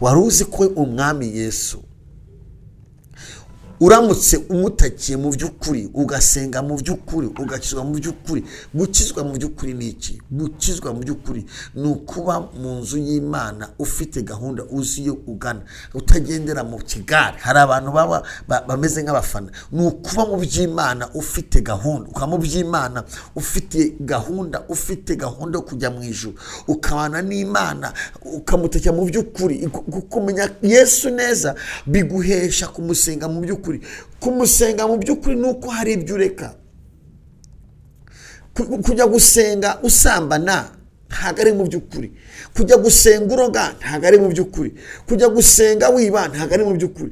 Wari uzi ko umwami Yesu uramutse umutakiye mu by'ukuri, ugasenga mu by'ukuri, ugakizwa mu by'ukuri. Gukizwa mu by'ukuri ni iki? Gukizwa mu by'ukuri ni ukuba mu nzu y'Imana ufite gahunda, uzi iyo ugana, utagendera mu kigare. Hari abantu baba bameze nk'abafana. Ni ukuba mu by'Imana ufite gahunda, ukaba mu by'Imana ufite gahunda, ufite gahunda yo kujya mu ijuru, ukabana n'Imana, ukamutakira mu by'ukuri. Kumenya Yesu neza biguhesha kumusenga mu by'ukuri. Kumusenga mu by'ukuri ni uko hari ibyo ureka. Kujya gusenga usambana ntabwo ari mu by'ukuri. Kujya gusenga uroga ntabwo ari mu by'ukuri. Kujya gusenga wiba ntabwo ari mu by'ukuri.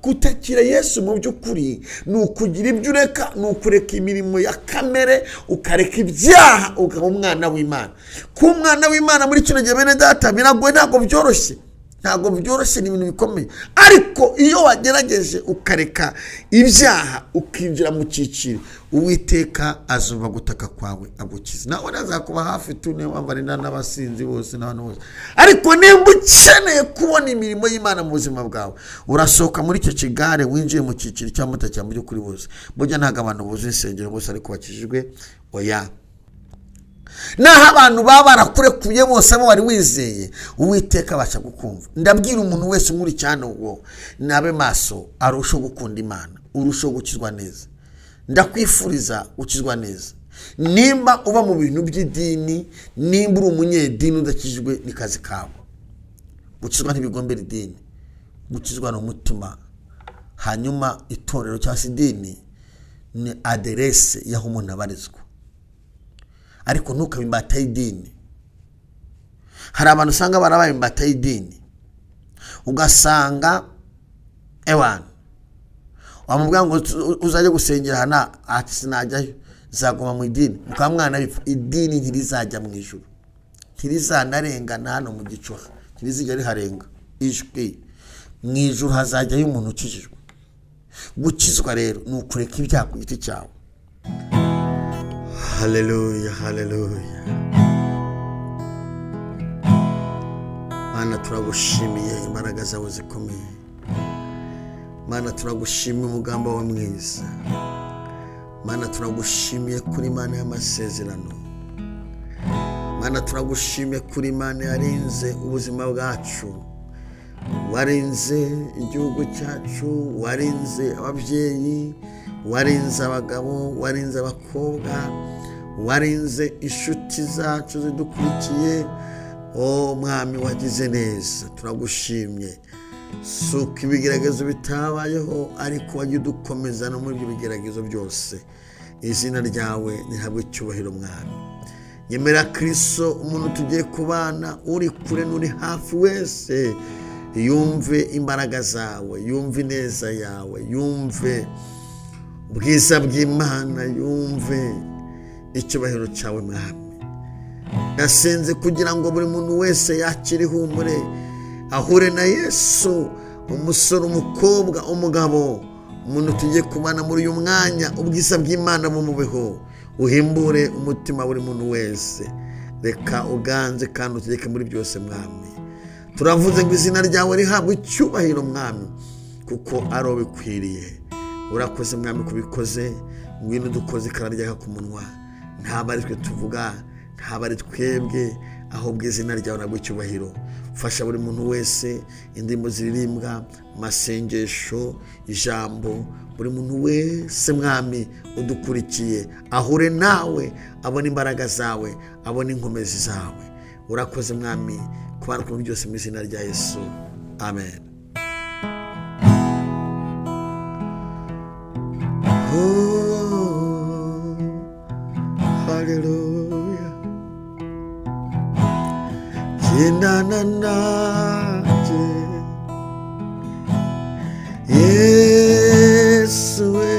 Kutakira Yesu mu by'ukuri ni ukugira ibyo ureka, ni ukureka imirimo ya kamere, ukareka ibyaha, ukaba umwana w'Imana. Kuba umwana w'Imana muri kino gihe, bene data, biragoye, ntabwo byoroshye. Ntabwo byoroshye, ni ibintu bikomeye. Ariko iyo wagerageje ukareka ibyaha ukinjira mu cyiciro, Uwiteka azumva gutaka kwawe agukiza. Nawe azakuba hafi tu, niyo mpamvu ari n'abasinzi bose n'abantu bose. Ariko nimba ukeneye kubona imirimo y'Imana mu buzima bwawe, urasohoka muri icyo kigare winjiye mu cyiciro cy'amutakira mu by'ukuri bose. Burya ntabwo abantu buzuye insengero bose ariko bakijijwe, oya. Naho abantu baba barakurekuye bose abo wari wizeye, Uwiteka abasha gukumva. Ndabwira umuntu wese muri cyane ubwo nabe maso, arushaho gukunda Imana, urushaho gukizwa neza. Ndakwifuriza gukizwa neza. Nimba uba mu bintu by'idini, nimba uri umunyedini udakijijwe, ni kazi kawe. Gukizwa ntibigombera idini, gukizwa ni umutima. Hanyuma itorero cyangwa se idini ni aderese y'aho umuntu abarizwa. Ariko ntukabe imbata y'idini. Hari abantu usanga barabaye imbata y'idini, ugasanga ewana wamubwira ngo uzajye gusengera hana, ati sinajyayo, nzaguma mu idini. Mukaba mwana bipfa, idini ntirizajya mu ijuru, ntirizanarengana hano mu gicuha, ntirizijya riharenga ijwi. Mu ijuru hazajyayo umuntu ukijijwe. Gukizwa rero ni ukureka ibyaha ku giti cyawe. Haleluya, haleluya. Mana, turagushimiye imbaraga zawe zikomeye. Mana, turagushimiye umugambi wawe mwiza. Mana, turagushimiye kuri Imana y'amasezerano. Mana, turagushimiye kuri Imana yarinze ubuzima bwacu, warinze igihugu cyacu, warinze ababyeyi, warinze abagabo, warinze abakobwa, warinze inshuti zacu zidukurikiye. O Mwami, wagize neza, turagushimye. Suka ibigeragezo bitabayeho, ariko wajya udukomeza no muri ibyo bigeragezo byose. Izina ryawe rihabwe icyubahiro, Mwami. Nyemera Kristo, umuntu tugiye kubana, uri kure n'uri hafi wese, yumve imbaraga zawe, yumve ineza yawe, yumve ubwiza bw'Imana, yumve icyubahiro cyawe, Mwami. Ndasenze kugira ngo buri muntu wese yakire ihumure, ahure na Yesu, umusore, umukobwa, umugabo, umuntu tugiye kubana muri uyu mwanya, ubwiza bw'Imana bumubeho, uhimbure umutima buri muntu wese. Reka uganze kandi utegeke muri byose, Mwami. Turavuze ngo izina ryawe rihabwe icyubahiro, Mwami, kuko ari ubikwiriye. Urakoze, Mwami, kubikoze. Ngwino dukoze ikara ryaka ku munwa. Ntabwo ari twe tuvuga, ntabwo ari twebwe, ahubwo izina ryawe nabwo icyubahiro. Fasha buri muntu wese, indirimbo ziririmbwa, amasengesho, ijambo, buri muntu wese, Mwami, udukurikiye ahure nawe, abone imbaraga zawe, abone inkomezi zawe. Urakoze, Mwami, kubara ku byose mu izina rya Yesu, amen. Oh, hallelujah. Gendana nanjye Yesu we,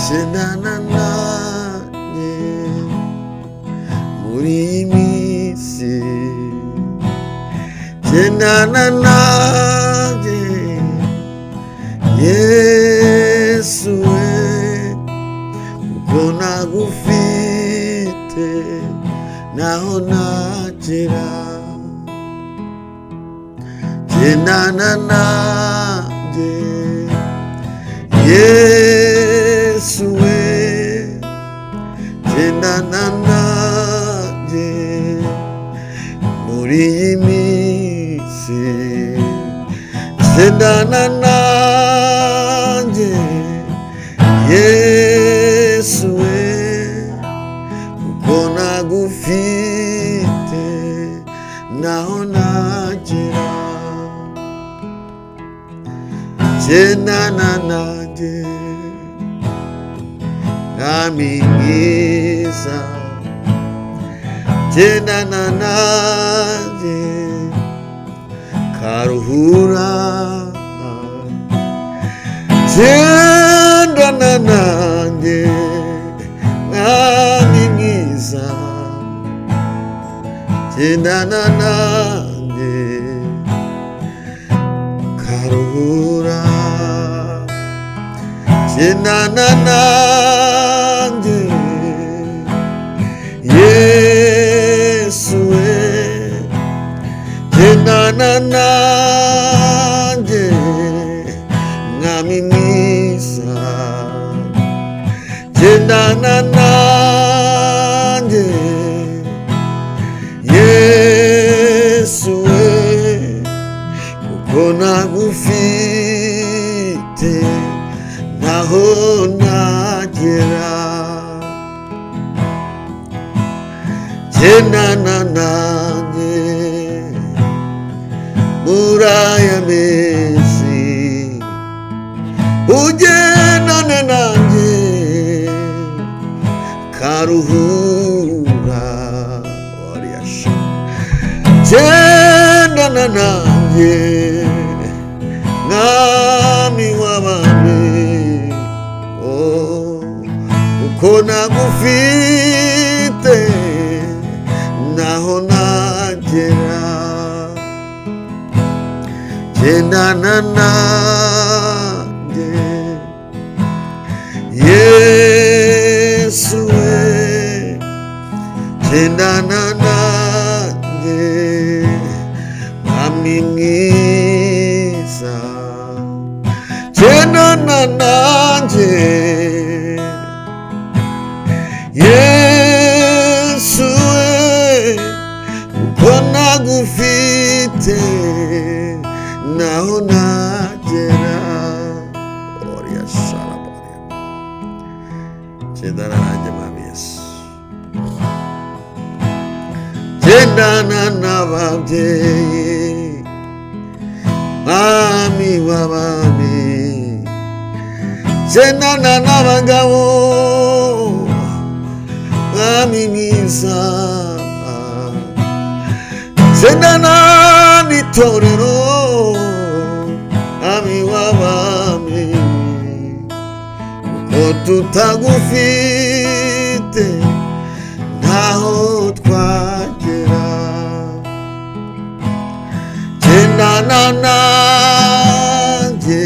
gendana nanjye muri iyi minsi, gendana nanjye Yesu we, kuko nagufite naho nagera. Gendana nanjye Yesu we, gendana nanjye muri iyi minsi, gendana nanjye Yesu we, kuko nagufite naho nagera. Gendana nanjye Mwami mwiza, gendana nanjye karuhura, gendana nanjye Mwami mwiza, gendana nanjye karuhura, gendana nanjye Yesu we, gendana nanjye Mwami mwiza, gendana nanjye Yesu we, kuko nagufite naho nagera. Gendana nanjye muri aya mezi, ugendane nanjye karuhura, gendana nanjye Mwami w'abami, oh, uko nagufite naho nagera. Gendana nanjye Yesu we, gendana nanjye Mwami mwiza, gendana nanjye Yesu we, kuko nagufite naho nagera. Oria sharaboria, gendana nanjye Mwami Yesu, gendana n'ababyeyi Mwami w'abami, gendana n'abagabo Mwami mwiza, gendana n'itorero Mwami w'abami, kuko tutagufite ntaho twagera. Gendana nanjye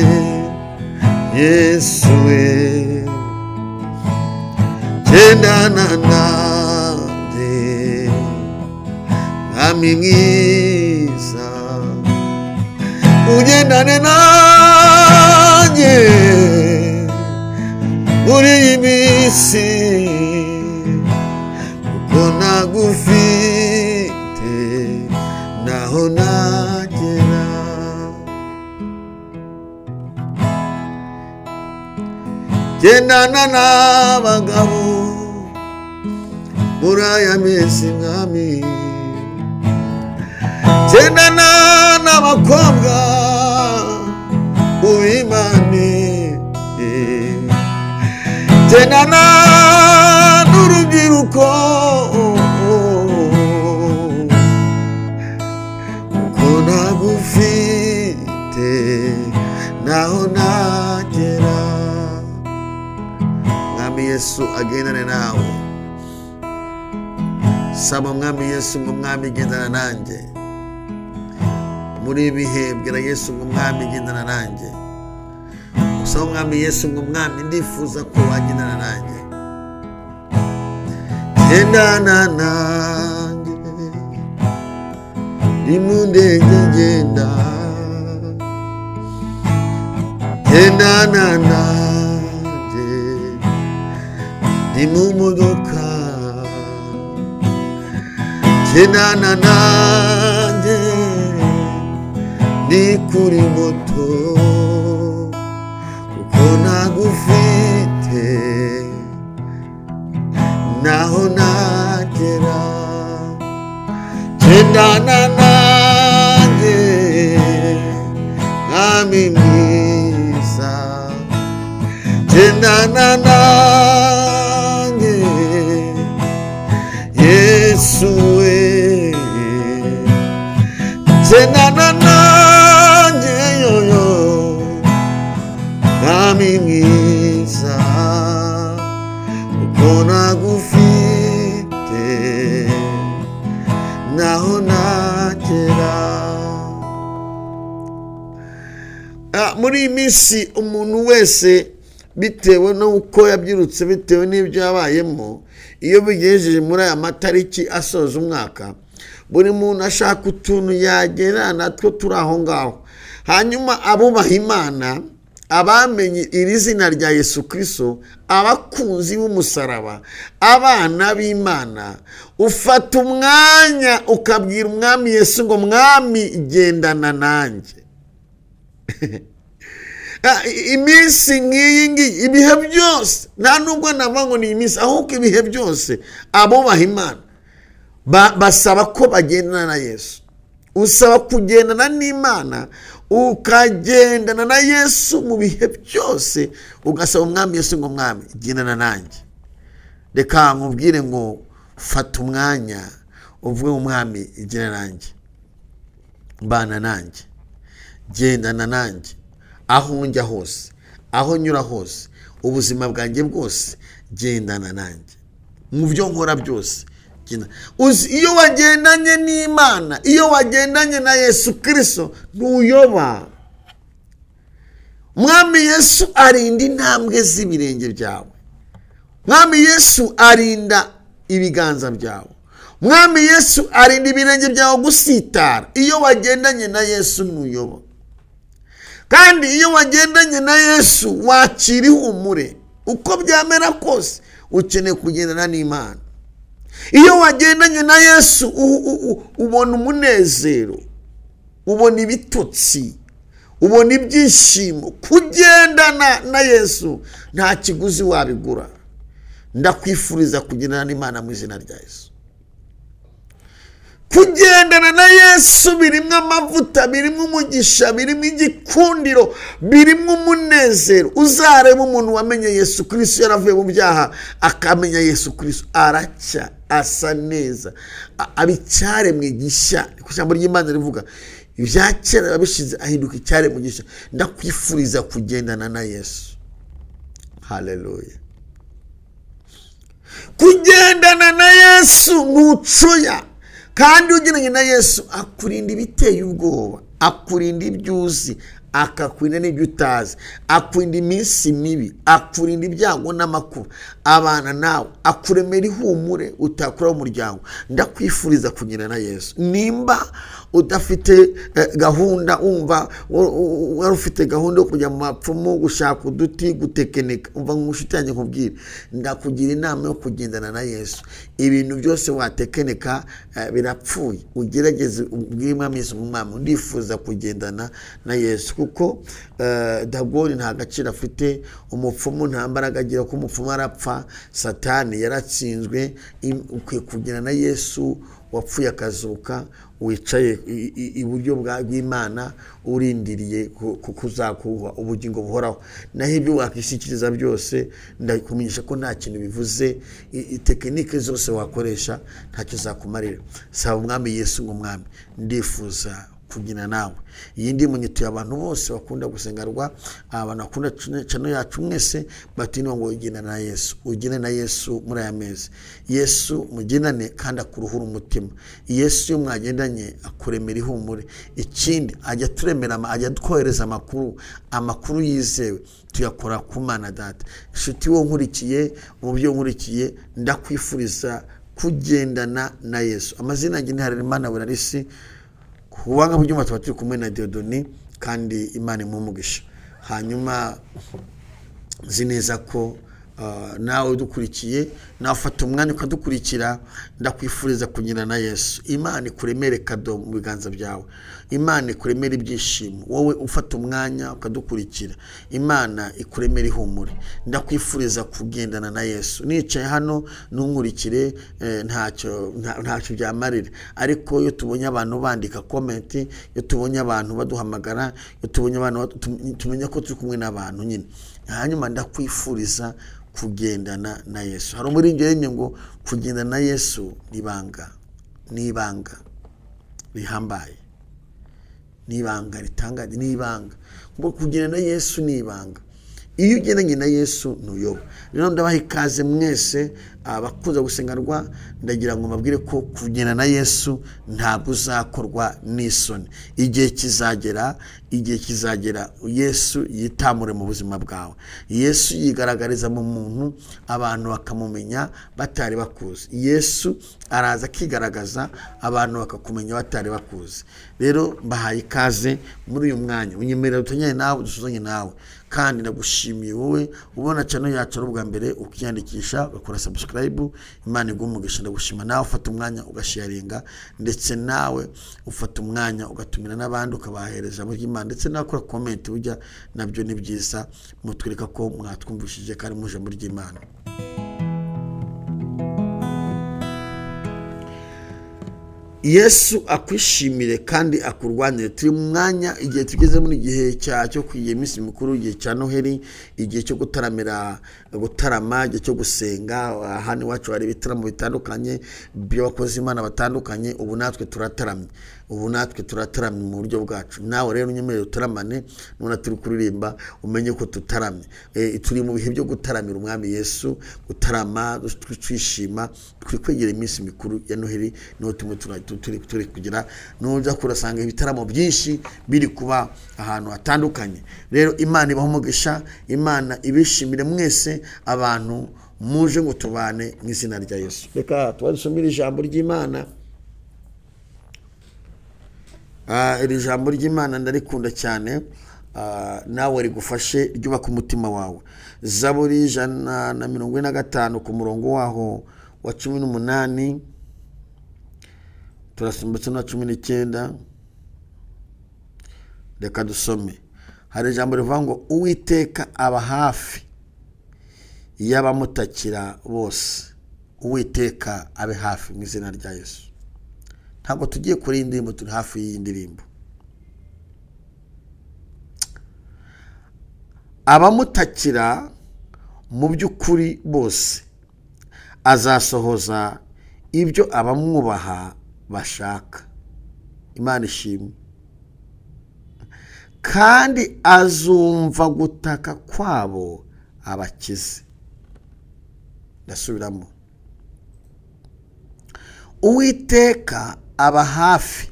Yesu we, gendana nanjye Mwami mwiza, ugendane nanjye muri iyi minsi, kuko nagufite naho nagera. Gendana n'abagabo muri aya mezi Mwami, gendana n'abakobwa ubimane, gendana n'urubyiruko, kuko nagufite naho nagera. Mwami Yesu agendane nawe. Saba Mwami Yesu ngo Mwami gendana nanjye muri ibihe, bwira Yesu ngo Mwami gendana nanjye. Usaba Mwami Yesu ngo Mwami ndifuza ko wagendana nanjye, gendana nanjye ndi mu ndege ngenda, Gendana nanjye ndi mu modoka, gendana nanjye ndi kuri moto, kuko nagufite naho nagera. Gendana nanjye Mwami mwiza, gendana nanjye Yesu we, gendana nanjye yoyo Mwami mwiza, kuko nagufite naho nagera. Muri iyi minsi umuntu wese bitewe n'uko yabyirutse, bitewe n'ibyo yabayemo, iyo bigejeje muri aya matariki asoza umwaka, buri muntu ashaka utuntu yagera natwo turi aho ngaho. Hanyuma abubaha Imana, abamenye iri zina rya Yesu Kristo, abakunzi b'umusaraba, abana b'Imana, ufata umwanya ukabwira Umwami Yesu ngo Mwami gendana nanjye. Iminsi nk'iyi ngiyi, ibihe byose, nta nubwo navuga ngo ni iminsi, ahubwo ibihe byose abubaha Imana basaba ko bagendana na Yesu. Usaba kugendana n'Imana, ukagendana na Yesu mu bihe byose, ugasaba Umwami Yesu ngo Mwami gendana nanjye. Reka nkubwire ngo fata umwanya uvuge ngo Mwami gendana nanjye, mbana nanjye, gendana nanjye, aho njya hose, aho nyura hose, ubuzima bwanjye bwose, gendana nanjye mu byo nkora byose. Iyo wagendanye n'Imana, iyo wagendanye na Yesu Kristo, ntuyoba. Mwami Yesu arinda intambwe z'ibirenge byawe. Mwami Yesu arinda ibiganza byawe. Mwami Yesu arinda ibirenge byawe gusitara. Iyo wagendanye na Yesu ntuyoba. Kandi iyo wagendanye na Yesu wakira ihumure. Uko byamera kose ukeneye kugendana n'Imana. Iyo wagendanye na Yesu ubona umunezero, ubona ibitotsi, ubona ibyishimo. Kugendana na Yesu nta kiguzi wabigura. Ndakwifuriza kugendana n'Imana mu izina rya Yesu. Kugendana na Yesu birimo amavuta, birimo umugisha, birimo igikundiro, birimo umunezero. Uzareba umuntu wamenye Yesu Kristo yaravuye mu byaha akamenya Yesu Kristo, aracya, asa neza, aba icyaremwe gishya. Ijambo ry'Imana rivuga ibya kera babishize, ahinduka icyaremwe gishya. Ndakwifuriza kugendana na Yesu. Haleluya. Kugendana na Yesu ntucuya. Kandi ugendanye na Yesu akurinda ibiteye ubwoba, akurinda ibyo uzi, akakurinda n'ibyo utazi, akurinda iminsi mibi, akurinda ibyago n'amakuba, abana nawe, akuremera ihumure utakura umuryango. Ndakwifuriza kugendana na Yesu. Nimba udafite gahunda, umva wari ufite gahunda yo kujya mu mapfumu, gushaka uduti, gutekenika, umva nk'umushuti yanjye nkubwire, ndakugira inama yo kugendana na Yesu. Ibintu byose watekenika birapfuye. Ugerageze ubwire Umwami Yesu, Mwami ndifuza kugendana na Yesu, kuko Dagoni nta gaciro afite, umupfumu nta mbaraga agira, ko umupfumu arapfa, Satani yaratsinzwe. Ukwiye kugendana na Yesu wapfuye akazuka, wicaye iburyo bw'Imana, urindiriye kuzakuha ubugingo buhoraho. Naho ibyo wakishyikiriza byose, ndakumenyesha ko nta kintu bivuze. Tekinike zose wakoresha ntacyo zakumarira. Saba Umwami Yesu ngo Mwami ndifuza kugendana nawe. Iyi ndi munyituye abantu bose bakunda gusengarwa, abantu bakunda channel yacu mwese, batinwa ngo ugendane na Yesu, ugende na Yesu muri aya mezi. Yesu mugendane kandi akuruhura umutima. Yesu iyo mwagendanye akuremera ihumure. Ikindi ajya turemera, ajya twohereza amakuru, amakuru yizewe tuyakora ku Mana Data. Inshuti wo nkurikiye, mu byo nkurikiye, ndakwifuriza kugendana na Yesu. Amazina yanjye ni Harerimana Welarisi. Kubanga byuma tuba turi kumwe na Dieudonné, kandi Imana imuhe umugisha. Hanyuma nzi neza ko nawe udukurikiye, nawe ufata umwanya ukadukurikira, ndakwifuriza kunyura na Yesu. Imana ikuremere kado mu biganza byawe, Imana ikuremere ibyishimo. Wowe ufata umwanya ukadukurikira, Imana ikuremere ihumure. Ndakwifuriza kugendana na Yesu. Nicaye hano ntunkurikire, ntacyo byamarira, ariko iyo tubonye abantu bandika comment, iyo tubonye abantu baduhamagara, iyo tubonye abantu tumenya ko turi kumwe n'abantu nyine. Hanyuma ndakwifuriza kugendana na Yesu. Hari umuririmbyi yaririmbye ngo kugendana na Yesu ni ibanga, ni ibanga rihambaye, ni ibanga ritangaje, ni ibanga. Ngo kugendana na Yesu ni ibanga. Iyo ugendanye na Yesu ntuyoba. Rero ndabaha ikaze mwese abakunze gusengerwa, ndagira ngo mbabwire ko kugendana na Yesu ntabwo uzakorwa n'isoni. Igihe kizagera, igihe kizagera Yesu yitamure mu buzima bwawe. Yesu yigaragariza mu muntu, abantu bakamumenya batari bakuzi. Yesu araza akigaragaza, abantu bakakumenya batari bakuzi. Rero mbahaye ikaze muri uyu mwanya, unyemerera utanyanye nawe, dusuzanye nawe. Kandi ndagushimiye wowe ubona channel yacu ari ubwa mbere ukiyandikisha ugakora subscribe. Imana iguhe umugisha. Ndagushima nawe ufata umwanya ugasharinga, ndetse nawe ufata umwanya ugatumira n'abandi ukabahereza ijambo ry'Imana, ndetse nawe ukora comment, ujya nabyo ni byiza, mutwereka ko mwatwumvishije kandi mu ijambo ry'Imana. Yesu akwishimire kandi akurwanire. Turi mu mwanya, igihe tugeze muri gihe cyo kwigira iminsi mikuru, igihe cya Noheli, igihe cyo gutaramira, gutarama, igihe cyo gusenga. Hano iwacu hari ibitaramo bitandukanye by'abakozi Imana batandukanye. Ubu natwe turataramye, ubu natwe turataramye mu buryo bwacu. Nawe rero unyemerere utaramane, none turi kuririmba umenye ko tutaramye. Turi mu bihe byo gutaramira Umwami Yesu, gutarama twishima, turi kwegera iminsi mikuru ya Noheli, niho tumwe turi kugira nuza kurasanga ibitaramo byinshi biri kuba ahantu hatandukanye. Rero Imana ibahe umugisha, Imana ibishimire mwese abantu muje ngo tubane mu izina rya Yesu. Reka tubasomere ijambo ry'Imana. Iri jambo ry'Imana ndarikunda cyane, nawe rigufashe ryubaka umutima wawe. Zaburi 145 ku murongo waho wa 18 turasimbutse na 19. Reka dusome. Hari ijambo rivuga ngo Uwiteka aba hafi y'abamutakira bose. Uwiteka abe hafi mu izina rya Yesu. Ntabwo tugiye kuri iyi ndirimbo, turi hafi y'iyi ndirimbo. Abamutakira mu by'ukuri bose azasohoza ibyo abamwubaha bashaka. Imana ishimwe. Kandi azumva gutaka kwabo abakize. Ndasubiramo. Uwiteka aba hafi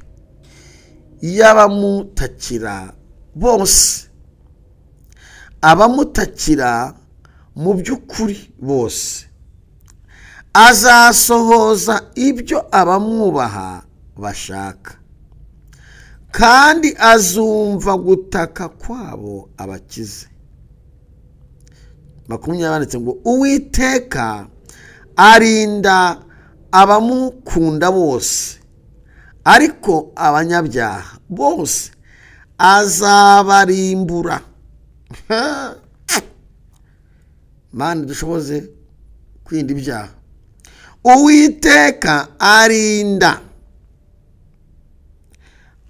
y'abamutakira bose, abamutakira mu by'ukuri bose, azasohoza ibyo abamwubaha bashaka, kandi azumva gutaka kwabo abakize. 20 banditse ngo Uwiteka arinda abamukunda bose, ariko abanyabyaha bose azabarimbura. Mana dushoboze kwirinda ibyaha. Uwiteka arinda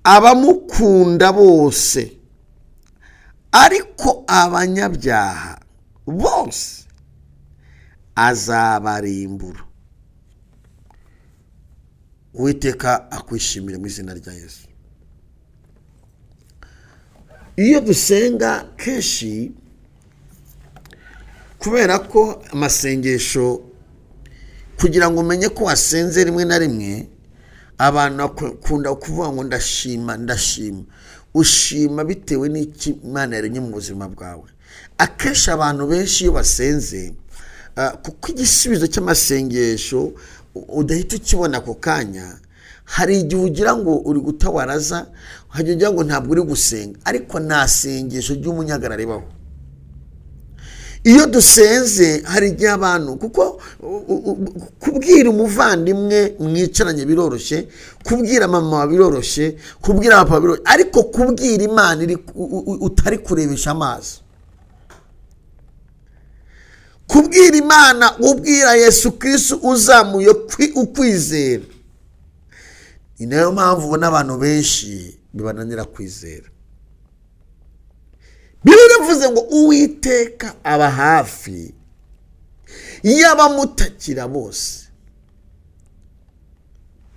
abamukunda bose, ariko abanyabyaha bose azabarimbura. Uwiteka akwishimire mu izina rya Yesu. Iyo dusenga kenshi, kubera ko amasengesho, kugira ngo umenye ko wasenze rimwe na rimwe, abantu bakunda kuvuga ngo ndashima, ndashima. Ushima bitewe n'iki Imana yaremye mu buzima bwawe. Akenshi abantu benshi iyo basenze, kuko igisubizo cy'amasengesho udahita ukibona ako kanya, hari igihe ugira ngo uri gutawaraza, Hajya ujya ngo ntabwo uri gusenga, ariko nta sengesho ry'umunyagara ribaho. Iyo dusenze hari igihe abantu, kuko kubwira umuvandimwe mwicaranye biroroshye, kubwira mama biroroshye, kubwira papa biroroshye, ariko kubwira Imana utari kurebesha amaso, kubwira Imana ubwira Yesu Kristo uzamuye ukwizera. Ni nayo mpamvu ubona abantu benshi bibananira kwizera. Bibiliya ivuze ngo Uwiteka aba hafi y'abamutakira bose.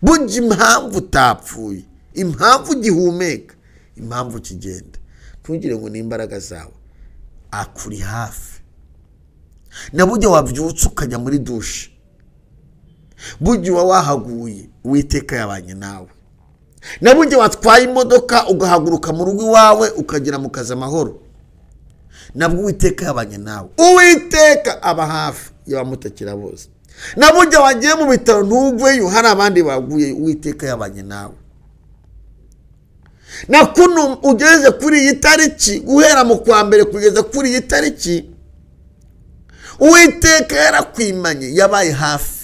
Burya impamvu utapfuye, impamvu ugihumeka, impamvu ukigenda, ntugire ngo ni imbaraga zawe, akuri hafi. Na burya wabyutse ukajya muri dushe, burya uba wahaguye, Uwiteka yabanye nawe. Na burya watwaye imodoka ugahaguruka mu rugo iwawe ukagera mu kazi amahoro, nabwo Uwiteka yabanye nawe. Uwiteka aba hafi y'abamutakira bose. Na burya wagiye mu bitaro ntugweyo, hari abandi baguye, Uwiteka yabanye nawe. Na kuno ugeze kuri iyi tariki, guhera mu kwa mbere kugeza kuri iyi tariki, Uwiteka yarakwimanye, yabaye hafi.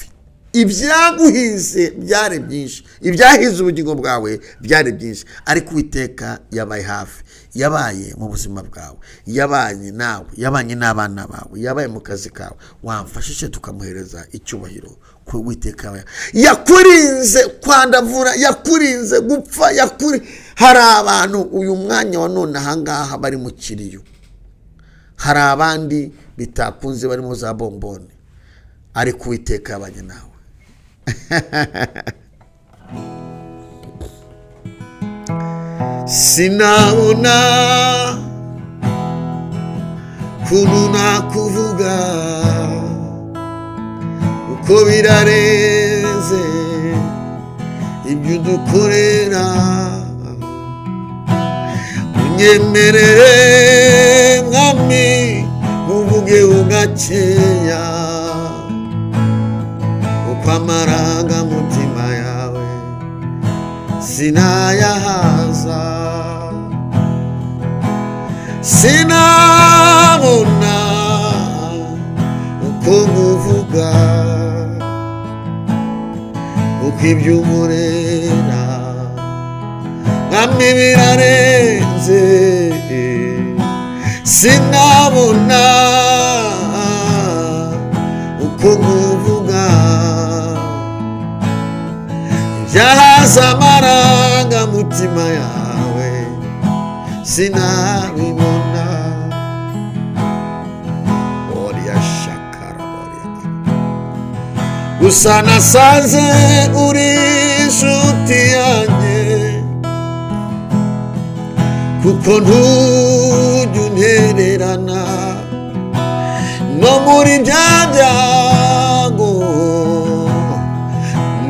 Ibyaguhize byari byinshi, ibyahize ubugingo bwawe byari byinshi, ariko Uwiteka yabaye hafi, yabaye mu buzima bwawe, yabanye nawe, yabanye n'abana bawe, yabaye mu kazi kawe. Wamfashije tukamuhereza icyubahiro ko Uwiteka yakurinze kwandavura, yakurinze gupfa, yakuri. Hari abantu uyu mwanya wa none ahangaha bari mu kiriyo, hari abandi bitakunze bari mu za bombone, ariko Uwiteka yabanye nawe. Sinabona kuntu nakuvuga, uko birarenze ibyo udukorera. Unyemerere mwami uvuge ugakeya, uko amarangamutima yawe sinayahaza. Sinabona uko nkuvuga, uko ibyo unkorera mwami birarenze. Sinabona uko nkuvuga, ibyahaza amarangamutima yawe sinabibona. Oria shakara oria. Gusa nasanze uri inshuti yanjye, kuko ntujya untererana no muri bya byago,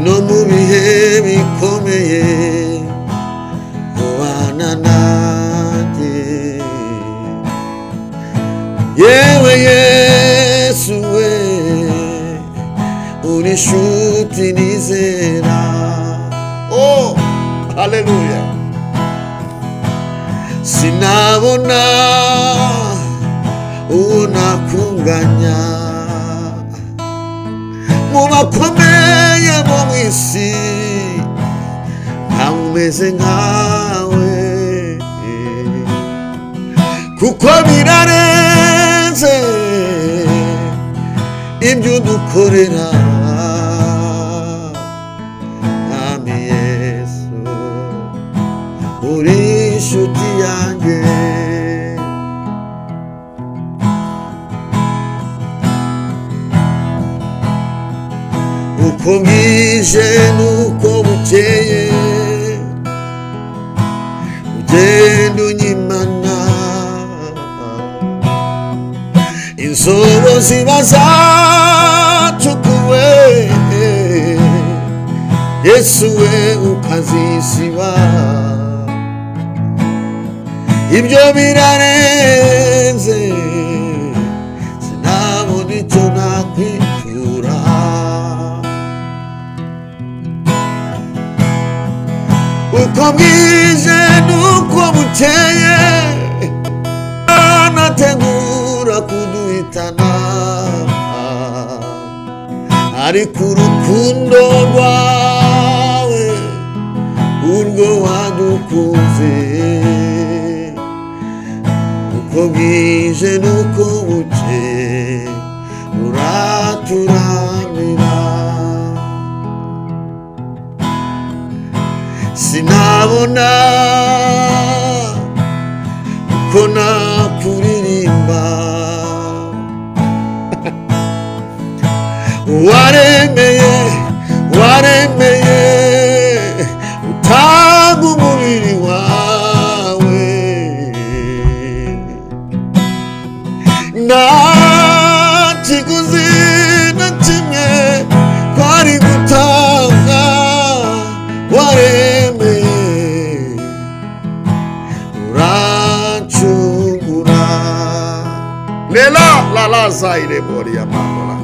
no mu bihe bikomeye ubana nanjye. Yewe Yesu we, uri inshuti nizera. Oh, haleluya. Sinabona uwo nakunganya mu bakomeye bo mu isi, ntawe umeze nkawe, kuko birarenze ibyo udukorera. Mwami Yesu, uri inshuti yanjye. Uko bwije n'uko bukeye ugenda unyimana, inzobo ziba zacukuwe, Yesu we ukazisiba. Ibyo birarenze, sinabona icyo nakwitura. Uko Uko bwije nuko bukeye anategura kuduhitana, ariko urukundo rwawe urwo wadukunze, uko bwije nuko bukeye ruraturamira. Sinabona uko nakuririmba, waremeye waremeye utanga umubiri wawe, nta kiguzi na kimwe twari gutanga, waremeye urancungura. Lela la la zaire boria mandola.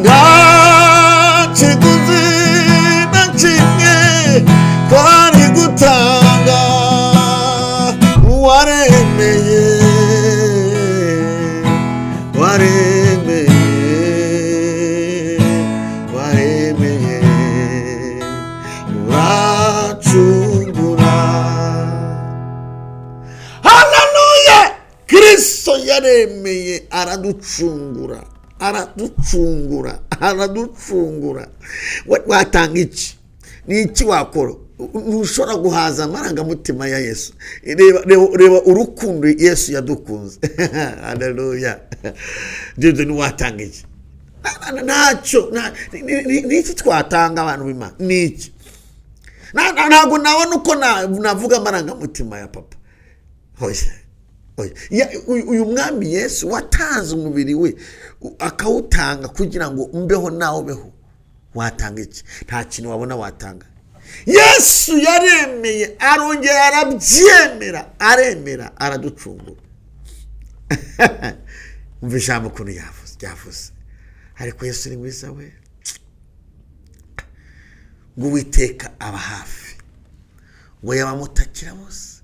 Nta kiguzi na kimwe twari gutanga, waremeye waremeye waremeye uracungura. Haleluya! Kristo yaremeye araducungura, araducungura, araducungura. Watanga iki? Ni iki wakora? Ntushobora guhaza amarangamutima ya Yesu. Reba urukundo Yesu yadukunze. Haleluya! Ibyo ntiwatanga iki? Ntacyo. Ni iki twatanga abantu b'Imana? Ni iki? Ntabwo nabona uko navuga amarangamutima ya papa. Uyu mwami Yesu watanze umubiri we akawutanga kugira ngo mbeho nawe ubeho, watanga iki? Nta kintu wabona watanga. Yesu yaremeye arongera arabyemera, aremera araducungura. Umva ijambo ukuntu yavuze. Ariko Yesu ni mwiza we, ngo Uwiteka aba hafi, ngo yabamutakira bose.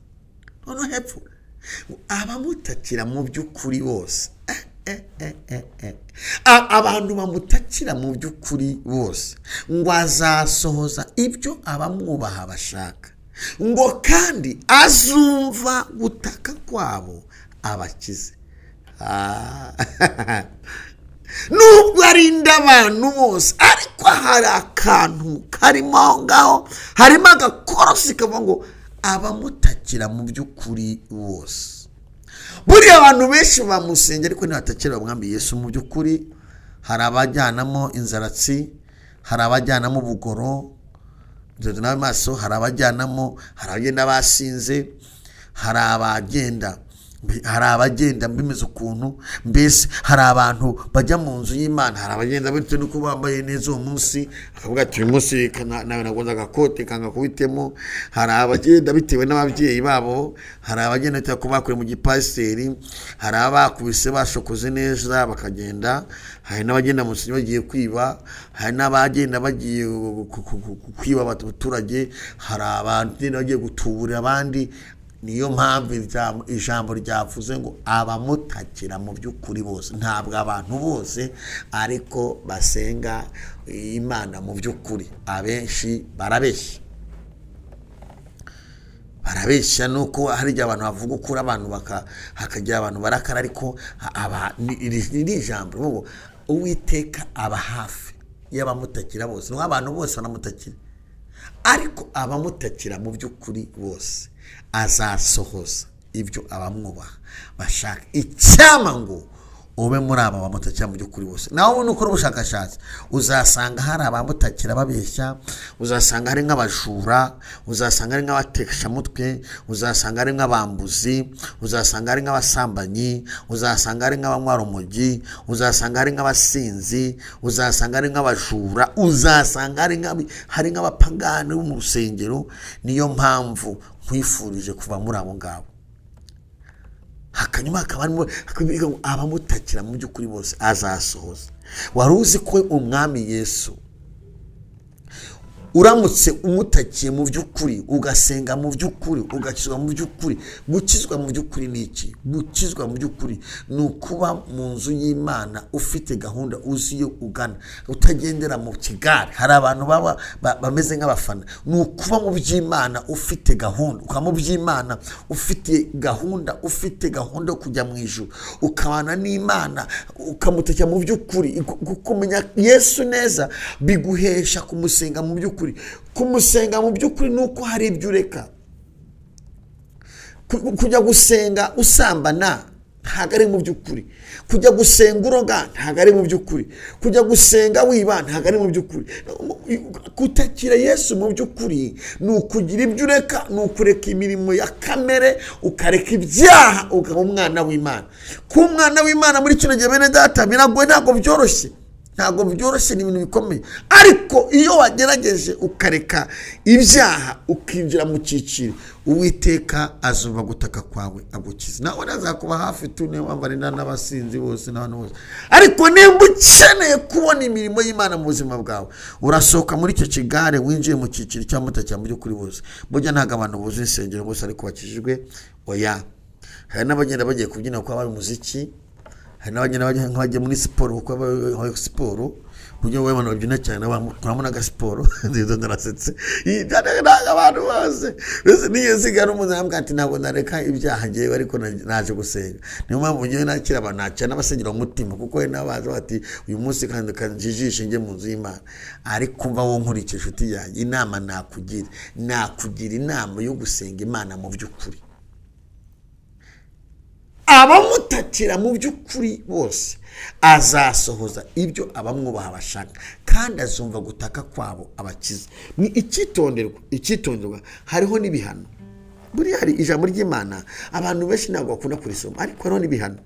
Noneho hepfo abamutakira mu by'ukuri bose, abantu bamutakira mu by'ukuri bose, ngo azasohoza ibyo abamwubaha bashaka, ngo kandi azumva gutaka kwabo abakize. Nubwo arinda abantu bose, ariko hari akantu karimo aho ngaho, harimo agakorosi kavuga ngo abamutakira mu by'ukuri bose. Buriya abantu benshi bamusenga ariko ntibatakira umwami Yesu mu by'ukuri. Hari abajyanamo inzaratsi, hari abajyanamo ubugoro, n'amaso, hari abajyanamo, hari abagenda basinze, hari abagenda bimeze ukuntu, mbese hari abantu bajya mu nzu y'Imana, hari abagenda bitewe n'uko bambaye neza uwo munsi, akavuga ati uyu munsi nawe nagonze agakote kanga kubitemo. Hari abagenda bitewe n'ababyeyi babo, hari abagenda bitewe ko bakuye mu gipasiteri, hari abakubise bashokoze neza bakagenda, hari n'abagenda mu nzu bagiye kwiba, hari n'abagenda bagiye kwiba abaturage, hari abagenda bagiye gutuburira abandi. Niyo mpamvu ijambo ryavuze ngo abamutakira mu by'ukuri bose. Ntabwo abantu bose ariko basenga Imana mu by'ukuri, abenshi barabeshya. Barabeshya nuko hari igihe abantu bavuga ukuri, abantu hakagira abantu barakara, ariko iri jambo ngo Uwiteka aba hafi y'abamutakira bose. Nuko abantu bose banamutakira, ariko abamutakira mu by'ukuri bose azasohoza ibyo abamwubaha bashaka. Icyama ngo ube muri aba bamutakira mu by'ukuri bose. Nawe ubona ukora ubushakashatsi uzasanga hari abamutakira babeshya, uzasanga hari nk'abajura, uzasanga hari nk'abatekeshamutwe, uzasanga hari nk'abambuzi, uzasanga hari nk'abasambanyi, uzasanga hari nk'abanywa urumogi, uzasanga hari nk'abasinzi, uzasanga hari nk'abajura, uzasanga hari nk'abapagani bo mu rusengero. Niyo mpamvu nkwifurije kuva muri abo ngabo. Hakanyuma hakaba harimo abamutakira mu by'ukuri bose azasohoza. Wari uzi ko umwami Yesu Uramutse umutakiye mu by'ukuri, ugasenga mu by'ukuri, ugakizwa mu by'ukuri. Gukizwa mu by'ukuri ni iki? Gukizwa mu by'ukuri ni ukuba mu nzu y'Imana ufite gahunda, uzi iyo ugana, utagendera mu kigare. Hari abantu baba bameze nk'abafana. Ni ukuba mu by'Imana ufite gahunda, ukaba mu by'Imana ufite gahunda, ufite gahunda yo kujya mu ijuru, ukabana n'Imana, ukamutakira mu by'ukuri. Kumenya Yesu neza biguhesha kumusenga mu by'ukuri. Kumusenga mu by'ukuri ni uko hari ibyo ureka. Kujya gusenga usambana ntabwo ari mu by'ukuri. Kujya gusenga uroga ntabwo ari mu by'ukuri. Kujya gusenga wiba ntabwo ari mu by'ukuri. Kutakira Yesu mu by'ukuri ni ukugira ibyo ureka, ni ukureka imirimo ya kamere, ukareka ibyaha, ukaba umwana w'Imana. Kuba umwana w'Imana muri kino gihe, bene data, biragoye, ntabwo byoroshye. Ntabwo byoroshye, ni ibintu bikomeye. Ariko iyo wagerageje ukareka ibyaha, ukinjira mu cyiciro, Uwiteka azumva gutaka kwawe agukiza. Nawe azakuba hafi tu, niyo mpamvu ari n'abasinzi bose n'abantu bose. Ariko nimba ukeneye kubona imirimo y'Imana mu buzima bwawe, urasohoka muri icyo kigare winjiye mu cyiciro cy'amutakira mu by'ukuri bose. Burya ntabwo abantu buzuye insengero bose ariko bakijijwe, oya. Hari n'abagenda bagiye kubyina kuko bari umuziki, hari n'abagenda bagiye muri siporo kuko bari siporo. Buryo wowe abantu babyina cyane bakuramo n'agasiporo. Nziza ndarasetse. Ntabwo abantu bose mbese niyo nsigara umuntu arambwira ati ntabwo nareka ibyaha ngewe, ariko naje gusenga. Niyo mpamvu ngewe nakira abantu, nakira n'abasengera umutima, kuko we n'abaza bati uyu munsi kandi kanjijishe njye mu nzu y'Imana. Ariko mva wowe nkurikije inshuti yanjye, inama nakugira, nakugira inama yo gusenga Imana mu by'ukuri. Abamutakira mu by'ukuri bose azasohoza ibyo abamwubaha bashaka, kandi azumva gutaka kwabo abakiza. Ni icyitonderwa, icyitonderwa hariho n'ibihano. Buriya hari ijambo ry'Imana abantu benshi ntabwo bakunda kurisoma, ariko hariho n'ibihano.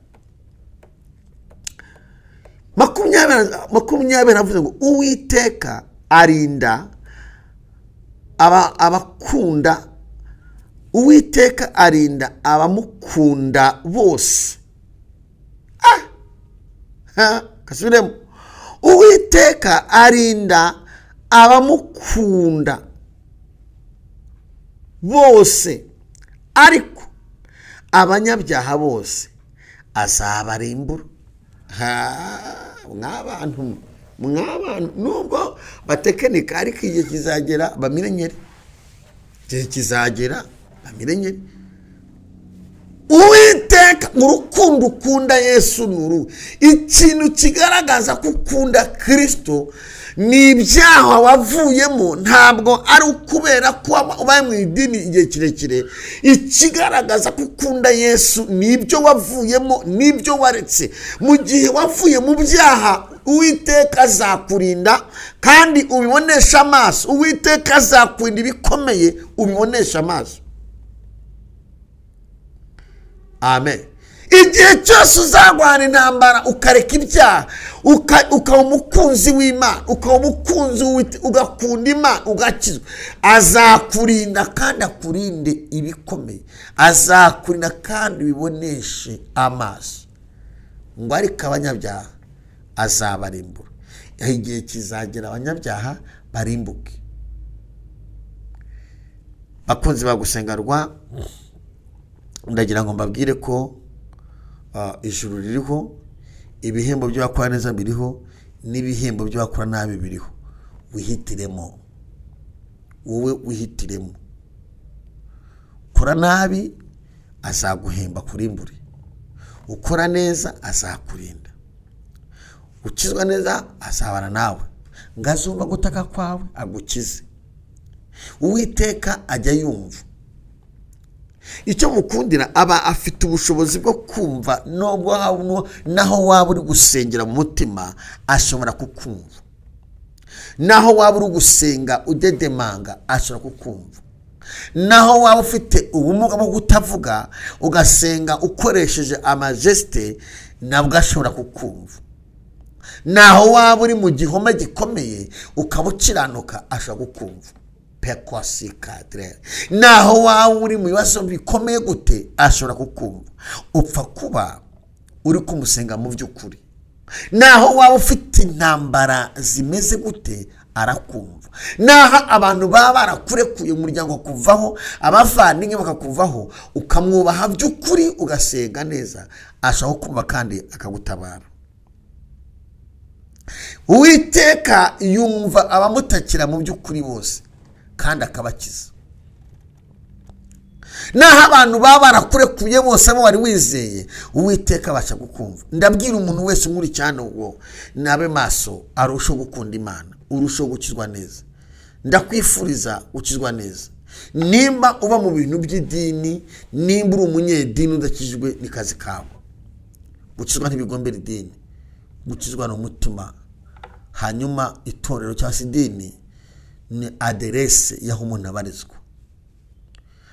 20 avuze ngo Uwiteka arinda abakunda, Uwiteka arinda abamukunda bose. Kasubiremo. Uwiteka arinda abamukunda bose, ariko abanyabyaha bose azabarimbura. Mwabantu, mwabantu, nubwo batekinika, ariko igihe kizagera bamirenyere. Igihe kizagera bamirenyere. Uwiteka mu rukundo ukunda Yesu nuru. Ikintu kigaragaza ko ukunda Kristo ni ibyaha wavuyemo, ntabwo ari ukubera ko ubaye mu idini igihe kirekire. Ikigaragaza ko ukunda Yesu ni ibyo wavuyemo, n'ibyo waretse. Mu gihe wavuye mu byaha, Uwiteka azakurinda kandi ubibonesha amaso. Uwiteka azakurinda ibikomeye ubibonesha amaso. Amen. Igihe cyose uzarwana intambara ukareka ibyaha, ukaba umukunzi w'Imana, ukaba umukunzi, ugakunda Imana, ugakizwa, azakurinda kandi akurinde ibikomeye, azakurinda kandi ubiboneshe amaso. Ngo ariko abanyabyaha azabarimbura. Igihe kizagera abanyabyaha barimbuke. Bakunzi bagusengarwa, ndagira ngo mbabwire ko ijuru ririho, ibihembo by'abakora neza biriho, n'ibihembo by'abakora nabi biriho. Wihitiremo, wowe wihitiremo. Ukora nabi azaguhemba kurimbure, ukora neza azakurinda, ukizwa neza azabana nawe, ngazumva gutaka kwawe agukize. Uwiteka ajya yumva. Icyo mukundira, aba afite ubushobozi bwo kumva, nubwo naho waba uri gusengera mu mutima ashobora kukumva, naho waba uri gusenga udedemanga ashobora kukumva, naho waba ufite ubumuga bwo kutavuga ugasenga ukoresheje amajeste nabwo ashobora kukumva, naho waba uri mu gihome gikomeye ukaba ukiranuka ashobora kukumva. Naho waba uri mu bibazo bikomeye gute ashobora kukumva. Upfa kuba uri kumusenga mu by'ukuri. Naho waba ufite intambara zimeze gute arakumva. Naha abantu baba barakurekuye umuryango kuvaho, abavandimwe bakakuvaho, ukamwubaha by'ukuri ugasenga neza, ashobora kumva kandi akagutabara. Uwiteka yumva abamutakira mu by'ukuri bose kandi akabakiza. Naho abantu baba barakurekuye bose abo wari wizeye, Uwiteka abasha gukumva. Ndabwira umuntu wese nkuri cyane ubwo nabe maso, arusho gukunda Imana, urusho gukizwa neza. Ndakwifuriza gukizwa neza. Nimba uba mu bintu by'idini, nimba uri umunyedini udakijwe ni kazi kawe. Gukizwa ntibigombera idini, gukizwa ni umutima. Hanyuma itorero cyangwa se idini ni aderese y'aho umuntu abarizwa,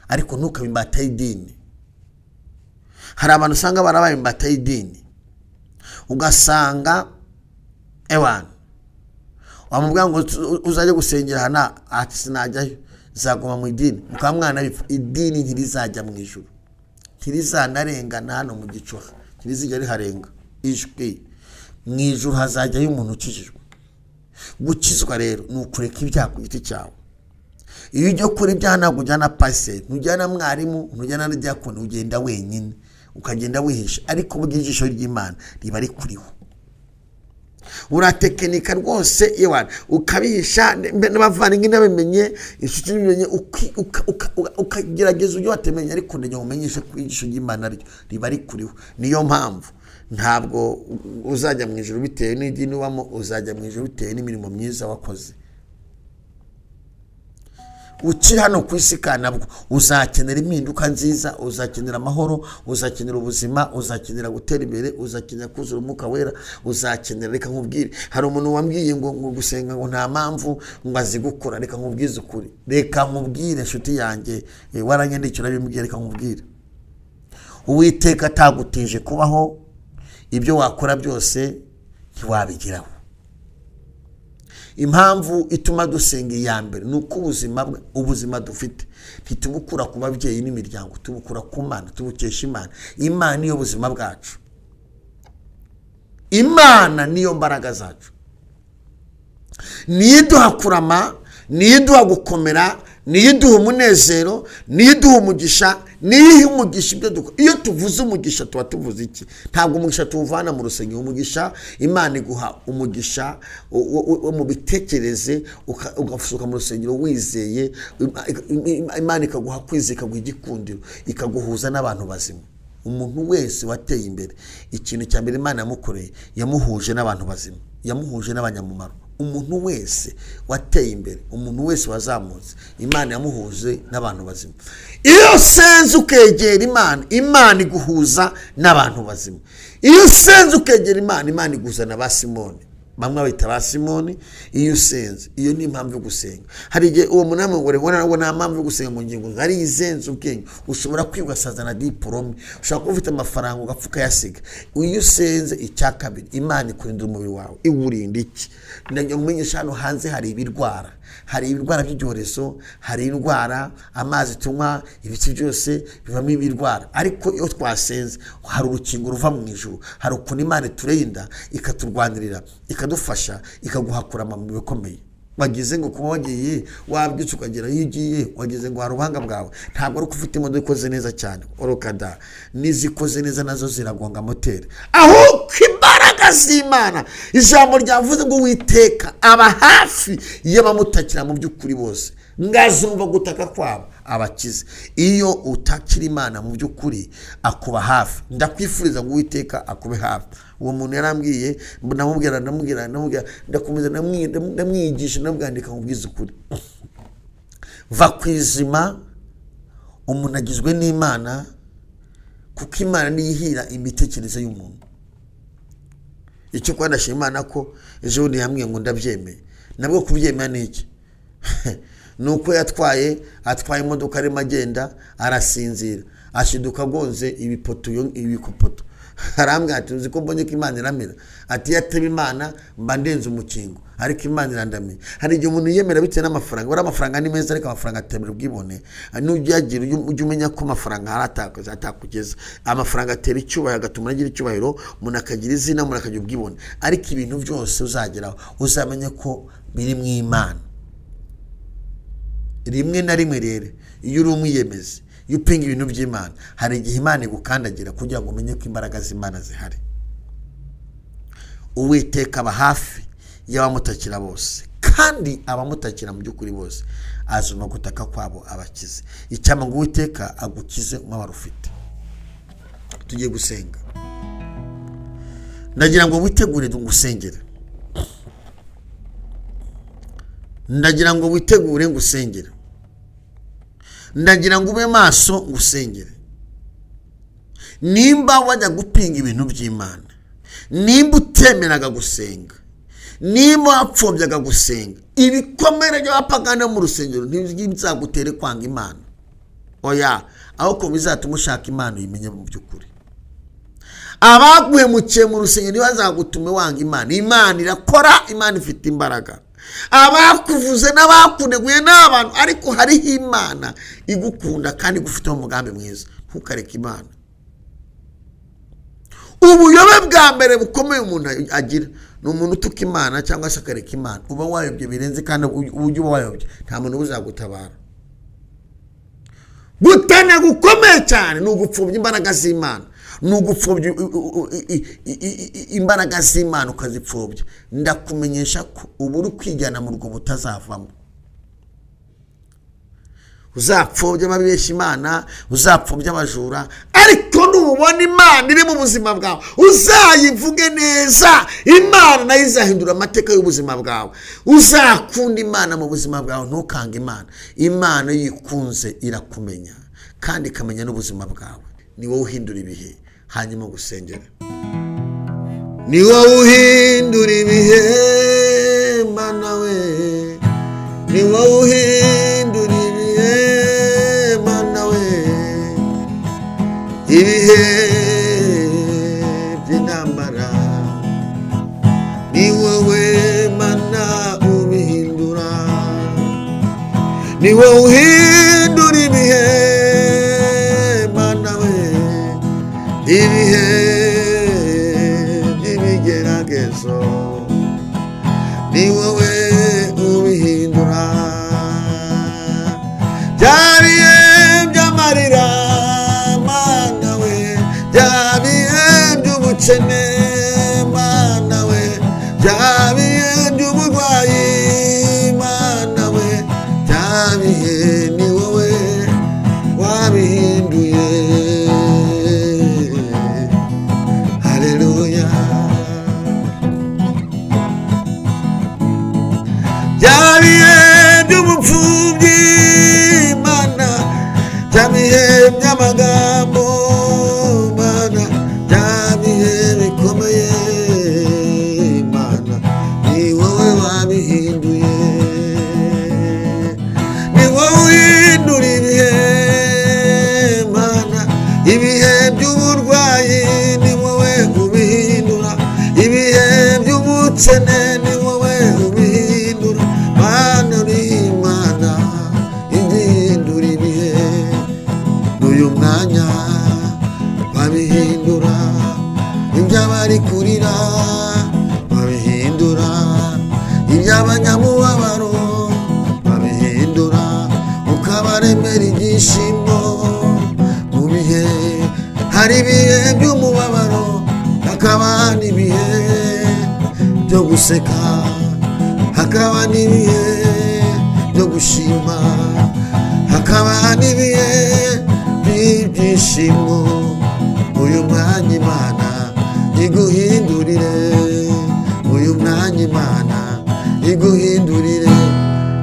ariko ntukabe imbata y'idini. Hari abantu usanga barabaye imbata y'idini, ugasanga ewana wamubwira ngo uzajye gusengera hana, ati sinajyayo, nzaguma mu idini. Mukamwana bipfa, idini ntirizajya mu ijuru, ntirizanarengana hano mu gicuha, ntirizijya riharenga ijwi. Mu ijuru hazajyayo umuntu ukijijwe. Gukizwa rero ni ukureka ibyaha ku giti cyawe. Iyo ujya gukora ibyaha ntabwo ujyana pasiteri, ntujyana mwarimu, ntujyana na diyakoni, ugenda wenyine, ukagenda wihisha. Ariko burya ijisho ry'Imana riba rikuriho. Uratekinika rwose yewana, ukabihisha n'abavandimwe n'abimenye, inshuti n'ibimenye, ukagerageza uburyo watemenya, ariko ndagira ngo umenyeshe ko ijisho ry'Imana ryo riba rikuriho. Niyo mpamvu ntabwo uzajya mu ijuru bitewe n'idini ubamo, uzajya mu ijuru bitewe n'imirimo myiza wakoze. Ukiri hano ku isi kandi nabwo uzakenera impinduka nziza, uzakenera amahoro, uzakenera ubuzima, uzakenera gutera imbere, uzakenera kuzura umwuka wera, uzakenera. Reka nkubwire, hari umuntu wambwiye ngo gusenga ngo nta mpamvu ngo azi gukora. Reka nkubwize ukuri, reka nkubwire inshuti yanjye, waranyandikira urabimbwira, reka nkubwire, Uwiteka atagutije kubaho, ibyo wakora byose ntiwabigeraho. Impamvu ituma dusenga iya mbere ni uko ubuzima dufite ntitubukura ku babyeyi n'imiryango, tubukura ku Mana, tubukesha Imana. Imana niyo buzima bwacu, Imana niyo mbaraga zacu, niyo iduha kurama, niyo iduha gukomera, niyo iduha umunezero, niyo iduha umugisha, niyo iha umugisha ibyo dukora. Iyo tuvuze umugisha tuba tuvuze iki? Ntabwo umugisha tuwuvana mu rusengero. Umugisha Imana iguha umugisha mu bitekereze, ugasohoka mu rusengero wizeye, Imana ikaguha kwizera, ikaguha igikundiro, ikaguhuza n'abantu bazima. Umuntu wese wateye imbere, ikintu cya mbere Imana yamukoreye, yamuhuje n'abantu bazima, yamuhuje n'abanyamumaro. Umuntu wese wateye imbere, umuntu wese wazamutse, Imana yamuhuje n'abantu bazima. Iyo usenze ukegera Imana, Imana iguhuza n'abantu bazima. Iyo usenze ukegera Imana, Imana iguhuza na ba Simoni, bamwe bita ba Simoni. Iyo usenze, iyo ni impamvu yo gusenga. Hari igihe uwo munama ngo rero ngo nta mpamvu yo gusenga mu ngingo, hari izenze ubwenge, ushobora kwigasaza na diplome, ushobora kuba ufite amafaranga ugapfuka yasiga. Iyo usenze, icya kabiri, Imana ikurinda umubiri wawe. Iwurinda iki? Ndagira ngo umenyeshe hano hanze hari ibirwara, hari ibirwara by'ibyorezo, hari indwara, amazi tunywa, ibiki byose bivamo ibirwara. Ariko iyo twasenze hari urukingo ruva mu ijuru, hari ukuntu Imana iturinda, ikaturwanirira, ikadufasha, ikaguha kurama mu bikomeye. Wagize ngo kuba wagiye wabyutse ukagera iyo ugiye, wagize ngo hari ubuhanga bwawe, ntabwo ari uko ufite imodoka ikoze neza cyane, orokada n'izikoze neza nazo ziragonga moteri, ahubwo imbaraga z'Imana. Ijambo ryavuze ngo Uwiteka aba hafi y'abamutakira mu by'ukuri bose, ngazumva gutaka kwabo abakize. Iyo utakira Imana mu by'ukuri akuba hafi. Ndakwifuriza ngo Uwiteka akube hafi. Uwo muntu yarambwiye, ndamubwira, ndakomeza ndamwigisha, ndamwandika nkubwize ukuri. Va ku izima, umuntu agizwe n'Imana, kuko Imana niyo ihira imitekerereze y'umuntu. Icyo kwa ndashima Imana ko ejo bundi yambwiye ngo ndabyemeye. Nabwo kubyemera ni iki? Nuko atwaye imodoka arimo agenda, arasinzira, ashiduka agonze ibipoto, ibikopoto. Arambwira ati uzi ko mbonye ko Imana iramira, ati iyo ataba Imana mba ndenze umukingo, ariko Imana irandamiye. Hari igihe umuntu yiyemera bitewe n'amafaranga, buriya amafaranga ni meza, ariko amafaranga atera ubwibone. Nujya uyagira ujye umenya ko amafaranga hari atakugeza. Amafaranga atera icyubahiro, agatuma agira icyubahiro, umuntu akagira izina, umuntu akagira ubwibone. Ariko ibintu byose uzageraho uzamenye ko biri mu Imana. Rimwe na rimwe rero iyo uri umwiyemezi, iyo upinga ibintu by'Imana, hari igihe Imana igukandagira kugira ngo umenye ko imbaraga z'Imana zihari. Uwiteka aba hafi y'abamutakira bose, kandi abamutakira mu by'ukuri bose azuma gutaka kwabo abakize. Icyampa ngo Uwiteka agukize umubabaro ufite. Tugiye gusenga, ndagira ngo witegure ngusengere, ndagira ngo witegure ngusengere, ndagira ngo ube maso ngusengere. Nimba wajya gupinga ibintu by'Imana, nimba utemeraga gusenga, nimba wapfobyaga gusenga, ibikomere by'abapagani mu rusengero ntibizagutere kwanga Imana. Oya, ahubwo bizatuma ushaka Imana uyimenye mu by'ukuri. Abaguhemukiye mu rusengero ntibazagutume wanga Imana. Imana irakora, Imana ifite imbaraga. Abakuvuze n'abakuneguye n'abantu, ariko hariho Imana igukunda kandi igufiteho umugambi mwiza. Ntukareke Imana. Ubuyobe bwa mbere bukomeye umuntu agira ni umuntu utuka Imana cyangwa se akareka Imana. Uba wayobye birenze, kandi ujye uba wayobye nta muntu uzagutabara. Gutana gukomeye cyane ni ugupfobya imbaraga z'Imana, ni ugupfobya imbaraga z'Imana ukazipfobya. Ndakumenyesha ko ubu uri kwijyana mu rwobo utazavamo. Uzapfobya ababeshya Imana, uzapfobya abajura, ariko nubona Imana iri mu buzima bwawe uzayivuge neza. Imana nayo izahindura amateka y'ubuzima bwawe. Uzakunda Imana mu buzima bwawe, ntukange Imana. Imana yikunze irakumenya kandi ikamenya n'ubuzima bwawe. Ni wowe uhindura ibihe. Hanyuma gusengera, ni wowe uhindura ibihe Mana we, ni wowe uhindura ibihe Mana we, ibihe by'intambara ni wowe Mana ubihindura, ni wowe uhindura ibihe Mana we, ibihe by'ibigeragezo ni wowe ubihindura. Bya bihe by'amarira Mana we, bya bihe by'ubukene Mana we, bya bihe by'uburwayi Mana we, bya bihe ni wowe wabihinduye. Haleluya. Bya bihe by'ubupfubyi Mana, bya bihe by'amagambo Mana, bya bihe bikomeye Mana, ni wowe wabihinduye, ni wowe uhindura ibihe Mana, ibihe by'uburwayi ni wowe ubihindura, ibihe by'ubukene ni wowe ubihindura. Mana uri Imana igihindura ibihe, n'uyu mwanya babihindura, iby'abari kurira babihindura, iby'abanyamubabaro babihindura, ukabaremera ibyishimo mu bihe. Hari ibihe by'umubabaro, hakaba n'ibihe byo guseka, hakaba n'ibihe byo gushima, hakaba n'ibihe by'ibyishimo. Uyu mwanya Imana iguhindurire, uyu mwanya Imana iguhindurire.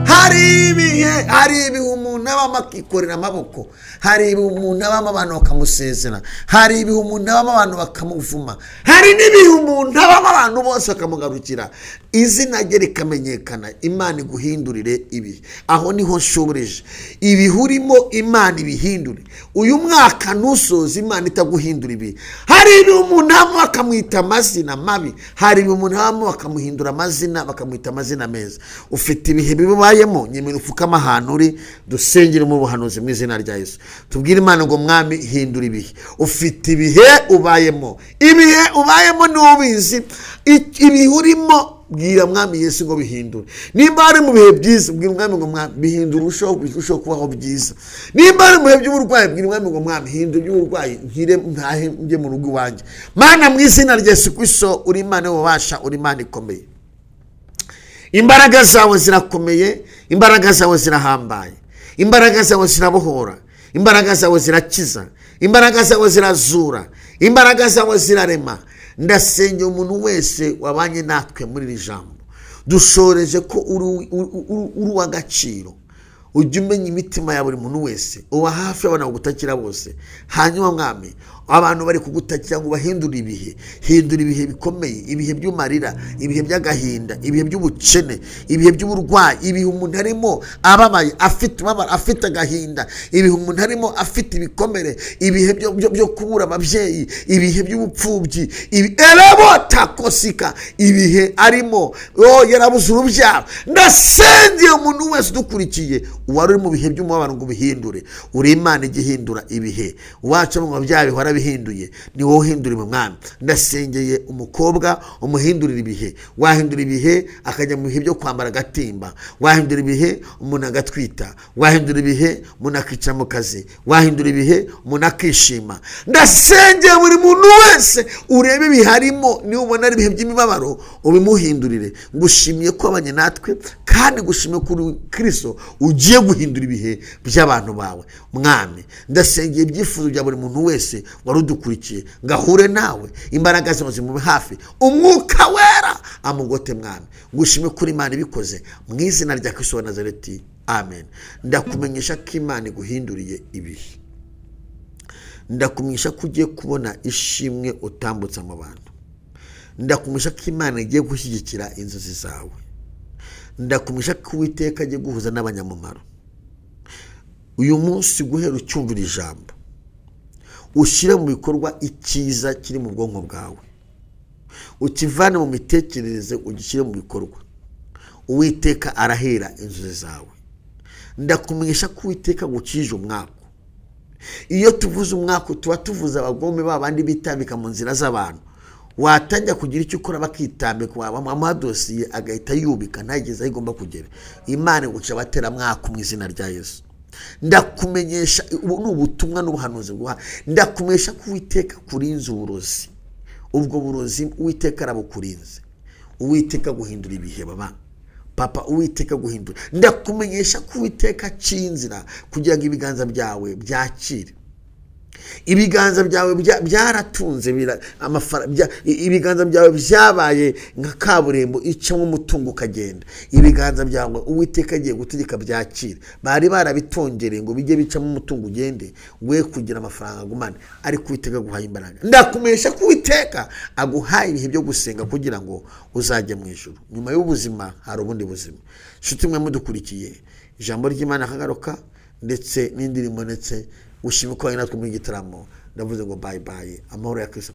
Hari ibihe, hari ibihe umuntu abamo akikorera amaboko, hari ibihe umuntu abamo abantu bakamusezera, hari ibihe umuntu abamo abantu bakamuvuma, hari n'ibihe umuntu abamo abantu bose bakamugarukira, izina rye rikamenyekana. Imana iguhindurire ibihe. Aho niho nshoboreje ibihe urimo, Imana ibihindure. Uyu mwaka ntusoze Imana itaguhindura ibihe. Hari ibihe umuntu abamo bakamwita amazina mabi, hari ibihe umuntu abamo bakamuhindura amazina, bakamwita amazina meza. Ufite ibihe bibayemo, nyemera upfukame ahantu uri, dusengere mu buhanuzi mu izina rya Yesu. Tubwire Imana ngo Mwami hindura ibihe. Ufite ibihe ubayemo, ibihe ubayemo n'ubizi, ibihe urimo bwira mwami Yesu ngo bihindure. Nimba ari mu bihe byiza, bwira umwami ngo mwami bihindure, urusheho kubaho byiza. Nimba ari mu bihe by'uburwayi, bwira umwami ngo mwami hindure iby'uburwayi, nkire ntahe njye mu rugo iwanjye. Mana mu izina rya Yesu Kristo, uri Imana y'ububasha, uri Imana ikomeye. Imbaraga zawe zirakomeye, imbaraga zawe zirahambaye, imbaraga zawe zirabohora, imbaraga zawe zirakiza, imbaraga zawe zirazura, imbaraga zawe zirarema. Ndasengera umuntu wese wabanye natwe muri iri jambo, dushoreje ko uri uw'agaciro. Ujye umenya imitima ya buri muntu wese, uba hafi y'abantu bagutakira bose. Hanyuma mwami, abantu bari kugutakira ngo bahindure ibihe, hindura ibihe bikomeye, ibihe by'umarira, ibihe by'agahinda, ibihe by'ubukene, ibihe by'uburwayi, ibihe umuntu arimo ababaye, afite umubabaro, afite agahinda, ibihe umuntu arimo afite ibikomere, ibihe byo kubura ababyeyi, ibihe by'ubupfubyi, ibihe arimo yarabuze urubyaro. Ndasengeye umuntu wese udukurikiye wari uri mu bihe by'umubabaro ngo ubihindure. Uri Imana igihindura ibihe, wacu mu byaha bihora bihinduye, ni wowe uhindura umwami. Ndasengeye umukobwa umuhindurira ibihe, wahindura ibihe akajya mu bihe byo kwambara agatimba, wahindura ibihe umuntu agatwita, wahindura ibihe umuntu akica mu kazi, wahindura ibihe umuntu akishima. Ndasengeye buri muntu wese urebe ibiharimo, niba ubona ari ibihe by'imibabaro ubimuhindurire. Ngushimiye ko abanye natwe, kandi ngushimiye kuri Kristo ugiye guhindura ibihe by'abantu bawe. Mwami, ndasengeye ibyifuzo bya buri muntu wese wari udukurikiye, ngahure nawe, imbaraga zawe zimube hafi, umwuka wera amugote. Mwami, ngushime kuri Imana ibikoze mu izina rya Kristo wa Nazareti, amen. Ndakumenyesha ko Imana iguhinduriye ibihe, ndakumenyesha ko ugiye kubona ishimwe utambutse mu bantu, ndakumenyesha ko Imana igiye gushyigikira inzozi zawe, ndakumenyesha ko Uwiteka agiye guhuza n'abanyamumaro. Uyu munsi guhera ucyumvira ijambo, ushyire mu bikorwa icyiza kiri mu bwonko bwawe, ukivane mu mitekerereze ugishyire mu bikorwa. Uwiteka arahera inzozi zawe. Ndakumenyesha ko Uwiteka agucije umwaku. Iyo tuvuze umwaku tuba tuvuze abagome babandi bitambika mu nzira z'abantu, watangira kugira icyo ukora bakitambika, wabamuha dosiye agahita yubika ntageze aho igomba kugera. Imana iguca abateramwaku mu izina rya Yesu. Ndakumenyesha, ubu ni ubutumwa n'ubuhanuzi guha. Ndakumenyesha ko Uwiteka kurinze uburozi, ubwo burozi Uwiteka arabukurinze. Uwiteka guhindura ibihe baba papa, Uwiteka guhindura. Ndakumenyesha ko Uwiteka aciye inzira kugira ngo ibiganza byawe byakire. Ibiganza byawe byaratunze, ibiganza byawe byabaye nka kaburimbo icamo umutungo ukagenda. Ibiganza byawe Uwiteka agiye gutegeka byakire. Bari barabitongereye ngo bijye bicamo umutungo ugende, we kugira amafaranga agumane, ariko Uwiteka aguhaye imbaraga. Ndakumenyesha ko Uwiteka aguhaye ibihe byo gusenga kugira ngo uzajye mu ijuru. Nyuma y'ubuzima hari ubundi buzima. Nshuti mwe mudukurikiye, ijambo ry'Imana akagaruka ndetse n'indirimbo, ndetse ushime ko natwe muri gitaramo. Ndavuze ngo bye bye, amahoro ya Kristo.